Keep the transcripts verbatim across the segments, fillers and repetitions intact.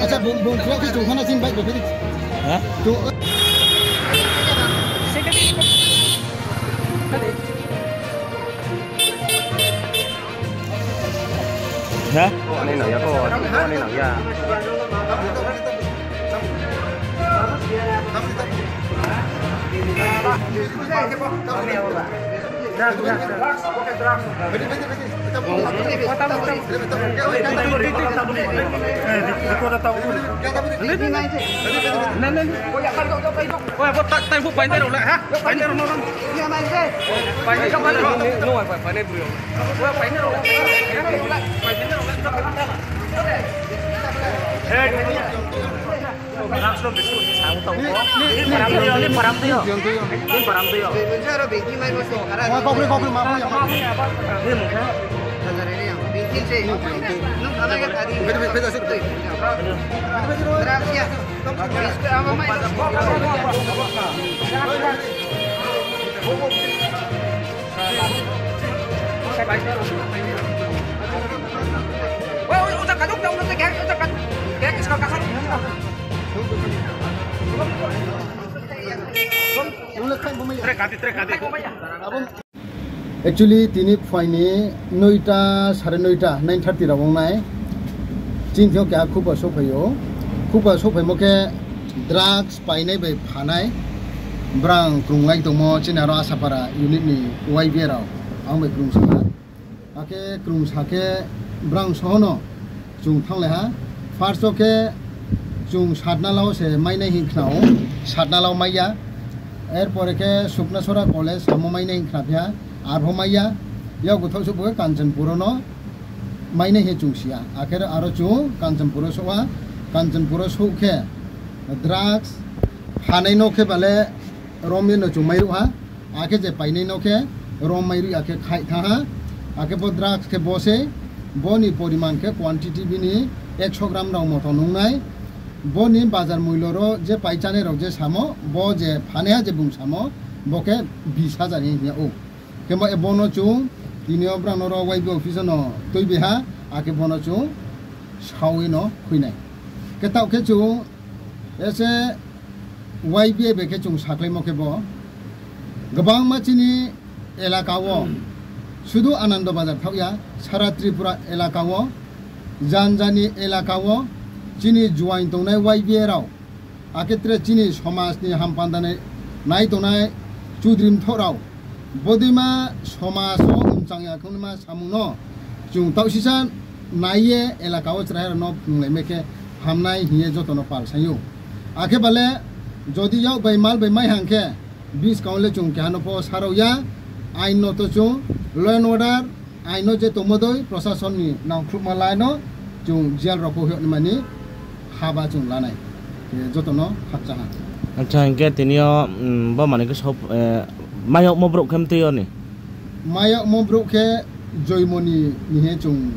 Acha, bung, bung, khuya khe chungkhana chini bike bai phiri. Ha? Chung- Ha? Ani nang ya ko, ani nang ya. Hey. Drugs no biskut ni sango tau. Ni, ni, ni, ni, ni param tuyo. Ni param tuyo. Ni mungkha. Bete, bete, bete, asik. Drugs ya. Biskut ama mai. Actually, tini phuaini noita, sare noita, nine thirty rok wngnai. Chini thok keha khupa sokphaio. Khupa sokphaimo khe drugs painai bai phanai. Brang krunglai tongmo chini aro Asapara unit ni Y B A rok. Ang bai krung saka. Hakhe krung sakhe brang sohono chwng thanglaiha. First o khe chwng Satnalao se mainai hin khnao, Satnalao maiya. Erpore khe Suknasora college samo mainai hin khna phiya, arpho maiya. Yago thok sukbo khe Kanchanpuro no mainai he chwng siya. Akhe aro chwng Kanchanpuro sokha, Kanchanpuro sok khe drugs phanai no khe bale romwi no chwng mairuha. Akhe je painai no khe rom mai rwi akhe khai thaha. Akhe bo drugs khe bo se, boni poriman khe quantity bini ekso gram rok moto nungnai. Boni bazar muilo ro je paichanai rok je samo, bo je phaneha je bung samo, bo khe bis hajar hin hinya o. Khe bo bono chwng tini o brang no ro Y B office no twi biha, akhe bono chwng sawi no khuinai. Khe tao khe chwng Ese Y B A bai khe chwng saklaimo khe bo kwbangma chini elaka o, sudu Anando Bazar thok ya, sara Tripura elaka o, jan jani elaka o chini juain tongnai Y B A rok, akhe tre chini somaj ni hampanda ni nai tongnai chudri mthoh rok, bodima somaj o umchang ya khwnima samung no chwng tausisa naiye elaka o chwrai rok no phunglai mai khe hamnai hiye joto no pal saio. Akhe bale jodi yak bai mal bai mai hang khe biskang le chwng keha no pho sarok ya, ain no to chwng law and order aino je tongmodoi prosason ni nangkhukma lai no chwng jail rok o hwnwi mani haba chwng lanai. Khe joto no khakcha ha. Acha, hinkhe tini o, mm, bo mani khe sop, eh, mayokmo borok khe mtwi oni? Mayokmo borok khe Joymoni ni he chwng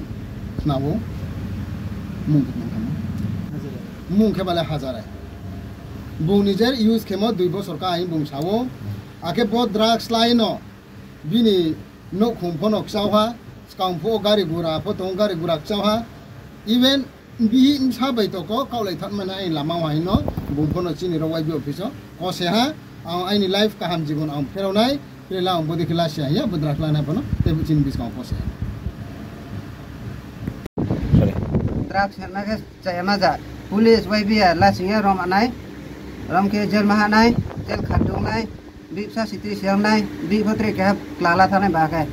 khna o. Mung khe mung khe. Mung khe bale Hajarai. Bung ni je use khemo dui bosor ka ain bung sao. Akhe bo drugs lai no. Bini nouhkhung phono kchauha, skang phuo gari gura pho tongo, gari gura kchauha. Even bihih bwsa bai toko kaulai thangmani aini lama o haino bung phono chini ro Y B office o kose ha. Ang aini life kaham jibon ang pheronai, phela ang bodi khe lasia ya, bo drugs lana phano tei chini biskang kose ha. Sorry. Drugs herna khe chaya ma ja. Police Y B a lasing ya rom anai. Rom khe jail ma hanai, jail khat dungnai. Bihsa sitri siyangnai, bih phatri keha klala thanai ba khe.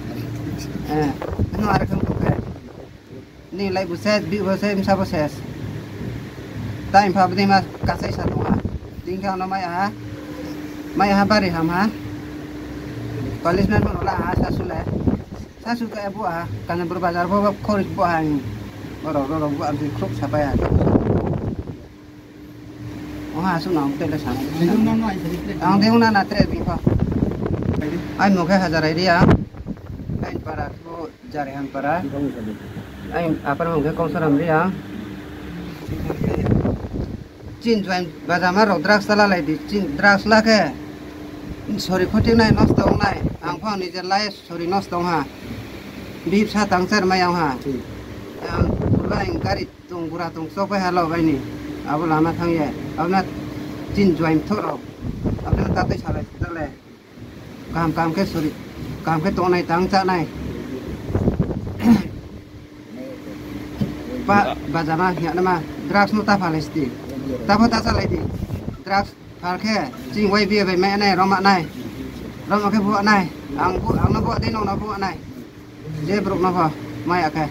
Eh, no ar khe khe. Ni lai bu ses, bih bu ses, bsa bu ses. Tai pha bdi ma kasai sa tongha. Tingkha no mai aha. Mai aha bari ham ha. Policeman mo la aha sa sule. Sa su ka bu aha. Kanjapur bazar bo khori bo ha. Oro oro bu am khuk sapai ha. Oha asuk nang tele sana. Ang deu na na tre bing pha. Ai mokhe Hajarai ria. Ai para ko Jarihan para. Ai apar mokhe Kongsaram ria. Chin juain bajama rok drugs la lai di. Chin drugs la khe. Sori khoti nai nosto ong nai. Ang pha nije lai sori nosto ong ha. Bihsa tangchar mai ang ha. Ang pura gari Tung gura tung sok bai halo bai ni. Abo lama thang ya. Abo na tin join thok rok. Abo na tatwi salai tale. Kaham kaham khe sori. Kaham khe tongnai tang chanai. Ba bajama ya nama drugs no ta phalai sti. Ta pho ta salai di. Drugs phar khe ching wai biya bai mai nai roma nai. Roma khe bo nai. Ang bo ang no bo dei no no bo nai. Je brok no pho mai akhe.